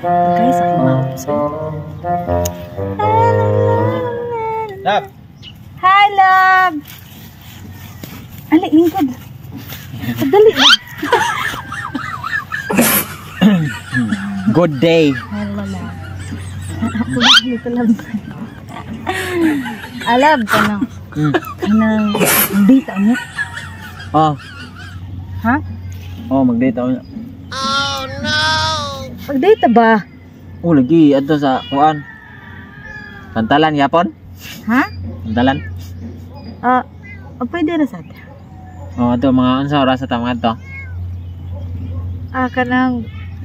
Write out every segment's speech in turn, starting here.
Kay sa akong mouse. Love. Hi, love! Ali, lingkod. Dali lang. Good day. Hello, love. Dito, love. Ah, love, kanang. Kanang, date ano? Oh, Ha? oh, mag-date ako. Pag-date ba? Oh, lagi adto sa kuan. Pantalan yapon? Ha? Pantalan. Ah, oh, pwede na sa atin. Oh, adto mga unsa oras sa tama adto? Ah, kanang,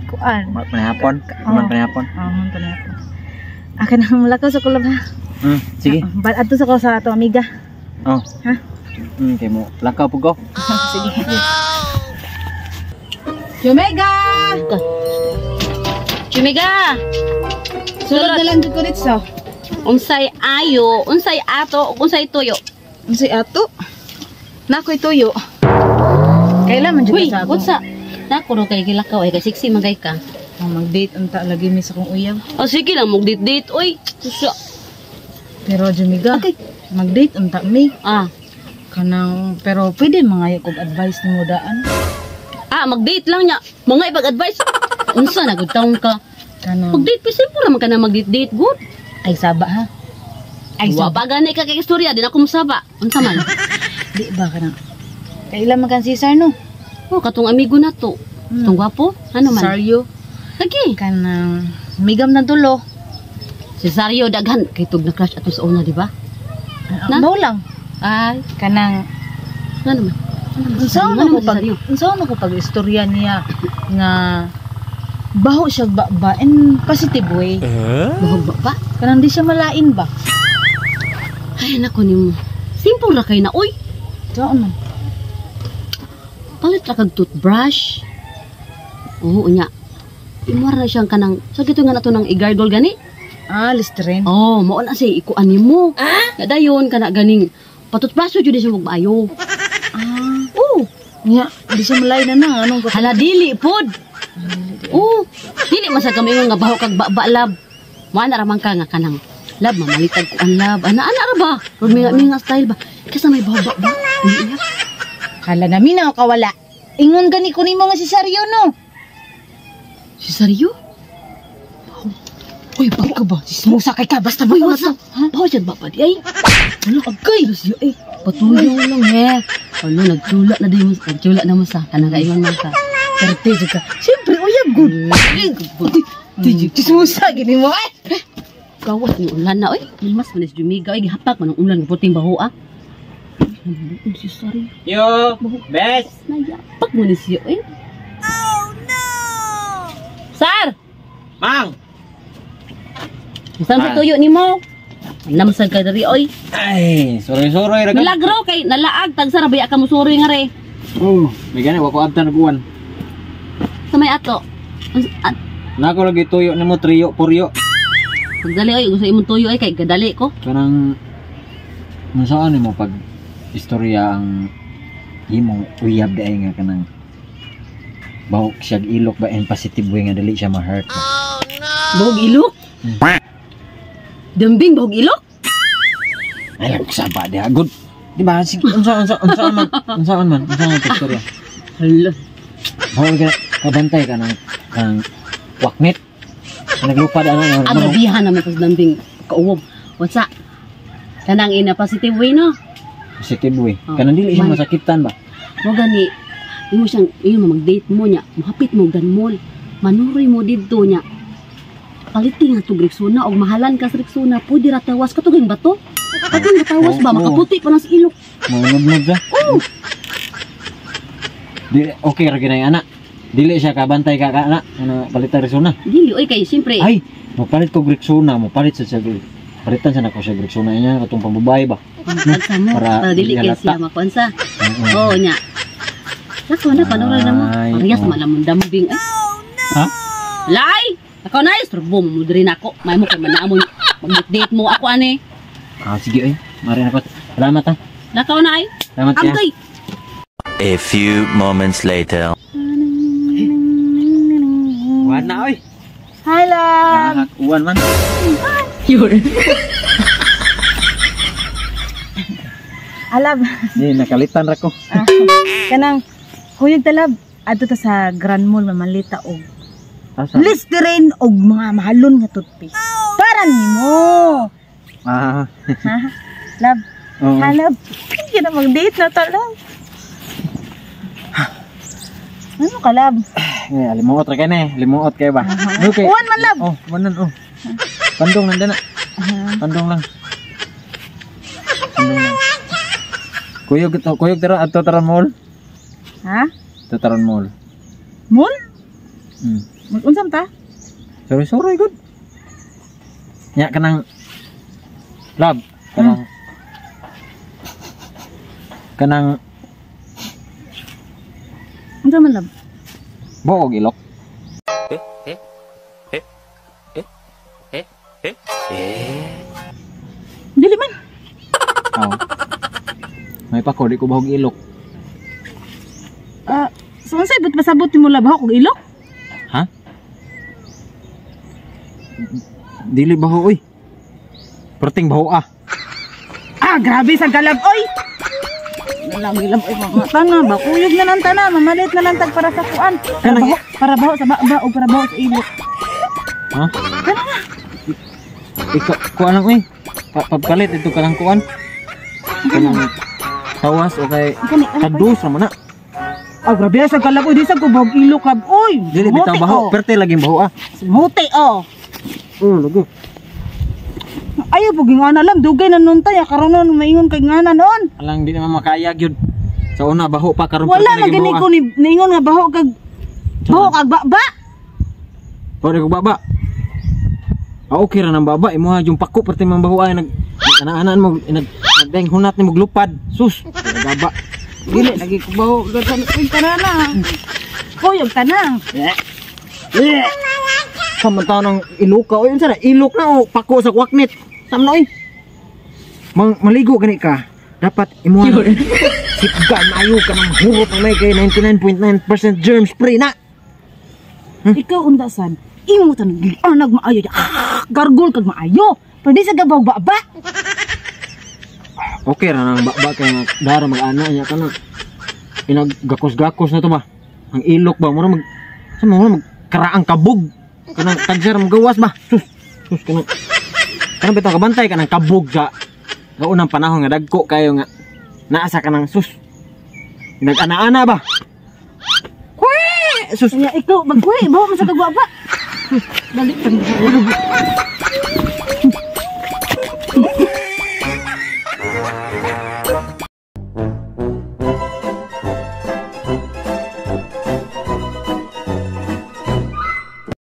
kuan. Panihapon. Oh. Man panihapon. Ah, man panihapon. Ah, kanang mulakaw sa kulab ha. Sige. Ah, adto sa ko sa ato amiga. Oh. Ha? Kay mo lakaw pug ko. Sige. Jomega! Chumiga! Sulod na lang jud ko dito. Unsay ayo, unsay ato, unsay tuyo. Unsay ato? Nakoy tuyo. Kailan man jud Uy, ka sa ako? unsa? Nako ro kay gilakaw ay kay sexy man kay ka. Oh, mag-date unta lagi mi sa akong uyab. O sige lang mag date date oy. Susa. Pero Jumiga, Okay. mag-date unta mi. Ah. Kanang pero pwede mga kog advice nimo daan. Ah, mag-date lang niya. Mga ipag-advise. Unsa na gud taon ka? Kanang Mag-date pa simple ra man ka na mag-date date good. Ay saba ha. Ay Wa saba. pa gani ka kay istorya di na ko mosaba. Unsa man? Di ba kanang kailan man kan si Sar no? Oh, katong amigo na to. Katong gwapo? Ano man? Saryo. Lagi. Kanang migam na tulo. Si Sario daghan kay tug na crush ato sa una, di ba? Na? Na? lang. Ay, Kanang ano man? Ano man? unsa Ano man ko man si pag Sario? unsa man ko pag istorya niya nga baho siya ba in positive way. Bahog ba ba? Kanang di siya malain ba? Ay, nako nimo. Simple ra kay na, oy. Saan man? Palit ra kag toothbrush. Oo, unya. Imuha na siyang kanang, sa gito nga nato nang i-gargle gani? Ah, Listerine. Oh, mao na siya ikuan nimo. Ah? Dayon kana ganing patutbrush jud siya maayo. Ah, Oh, nya, di siya malain na na anong hala dili pod. Oh, dili man sa kami nga baho kag baba lab. Mo ana ra man ka nga kanang lab mamalitag ko ang lab. Ana ana ra ba? Rod minga minga style ba? Kasi may baho ba? Iya. Hala na minaw kawala. Ingon gani ko nimo nga si Saryo no. Si Saryo? Uy, bago ka ba? Sismusa kay ka basta Uy, ba what's up? Baho siya ba pa di ay? Hala, agay. Siya ay patuyo lang he. Alo nagtula na din mo, nagtula na mo sa kanang kaingon man ka. Perte jud ka. Siyempre, uyab good. Di Sismusa gini mo ay. Gawas ni ulan na oy. Mas man is jumiga oy gihapak man ang ulan puting baho ah. Si Saryo. Yo, bes. Nayapak mo ni siya oy. Oh no. Sar, Mang. saan sa tuyo nimo? Namsag ka diri oy. Ay, suroy-suroy ra ka. Milagro kay nalaag tag sara baya ka musuroy nga re. Oh, may gani wa ko abtan og uwan. Sa may ato. Nako lagi tuyo nimo trio puryo. Pagdali oy gusto imong tuyo ay kay gadali ko. Kanang unsaon nimo pag istorya ang imong uyab diay nga kanang bahok siya ilok ba in positive way nga dili siya ma-hurt ba? Bahog ilok. Dambing bahog ilok. Ay, saba diha good. Di ba? Sige, unsa unsa unsa man unsaon man unsa man pag istorya. Hala. Bahok ka kabantay ka ng kanang waknit. Naglupad ana Ang grabihan naman tas dambing kauwob. Unsa? Kanang ina positive way no. Positive way. Oh. Kanang dili siya Man. masakitan ba? Mo gani imo siyang imo mag-date mo niya, mohapit mo gan mall. Manuroy mo didto niya. Palitin nga tug Rexona og mahalan ka sa Rexona, pwede ra tawas ka tuging bato. Katong tawas ba Oo. makaputi pa na sa ilok. Maunod-nod siya. Dili okay ra ginay ana. Dili siya kabantay ka ka ana ano palitan Rexona. Dili oy kay siyempre Ay, mopalit ko Rexona, mopalit sa siya. Palitan sa nako siya Rexona niya katong pambabae ba. pagsa mo Para para dili kay halata. siya makuan sa. Oo nya. Nako na panuray na mo. Ay, Parehas oo. man lamon dambing ay. Ha? Lay! Ako na isturbo mo diri nako. May mo kay manaamo mag-date mo ako ani. Ah, sige oy. Mari nako. Salamat ha. Lakaw na ay. Salamat kaya. Agay. A few moments later. Wala na oy. Hi, love. Ah, uwan man. Alab. Ni nakalitan ra ko. Ah, kanang kuyog talab adto ta sa Grand Mall mamalita og Asa? Listerine og mga mahalon nga toothpaste. Para nimo. Ah. Ha? Love. Oo. Ha, love. Hindi na mag-date na ta, love. Ano ka, love? Eh, limuot ra kay ni, limuot kay ba. Okay. Uwan man, love. Oh, uwan oh. Pandong nanda na. Pandong lang. Pandong lang. Kuyog to, kuyog tara adto taron mall. Ha? Adto taron mall. Mall? Mm. Mag-unsam ta? Sorry, sorry, good. Nya kanang love, kanang kanang Unsa man, love? buog ilok. Dili man. Aw. May pako di ko bahog ilok. Ah, so unsay but pasabot nimo love og ilok? Ha? Dili baho oy. Perting baho ah. Ah, grabe sa galab oy. Lagi love oy mga tana ba kuyog na lang tana, mamalit na lang tag para sa kuan. Para Kanang- baho, para baho sa baba o para baho sa ilok. Ha? Ikaw, kuan lang oy. Pagpalit ito ka lang kuan. Kanang tawas o kay Kani, ano pa? kadus ra man na. Ah, grabe sa galab oy, di sa ko bahog ilok lab oy. Dili bitaw Muti, baho, oh. perte laging baho ah. Muti oh. Oh, lagi. Ayaw po nga alam, dugay na nun tayo, karon nun, maingon kay nga na noon. Alang di naman makayag yun. Sa una baho pa karon Wala perte na laging gani baho, ah. ko ni niingon nga baho kag baba. Pwede ko baba. Ah, okay ra nang baba. Imuha yung pako perte man baho ay nag anaanan mo nag nagdeng hunat ni moglupad. Sus, baba. Dili lagi ko baho gatan uy tanan na. Kuyog tanan. Samantang ng iluka oy unsa na ilok na o pako sa kwaknit. Samno oy. Mang maligo gani ka. Dapat imuha na. Sipgan maayo ka ng hurot ang may kay 99.9% germs free na. Ikaw undasan, imo tanan gianag maayo. Ah, gargol kag maayo. Pero di sa gabaw baba. Okay ra nang baba kay nga dara mag-ana niya kana. Inag gakos-gakos na to ba. Ang ilok ba mura mag sa mura mag karaang kabog. Kanang tagser magawas ba. Sus, sus kanang kanang bitaw kabantay kanang kabog sa sa unang panahon nga dagko kayo nga naa sa kanang sus. Nag-ana-ana ba. Kwe! Sus, Kaya ikaw magkuhi baho man sa kag baba. Dali tan.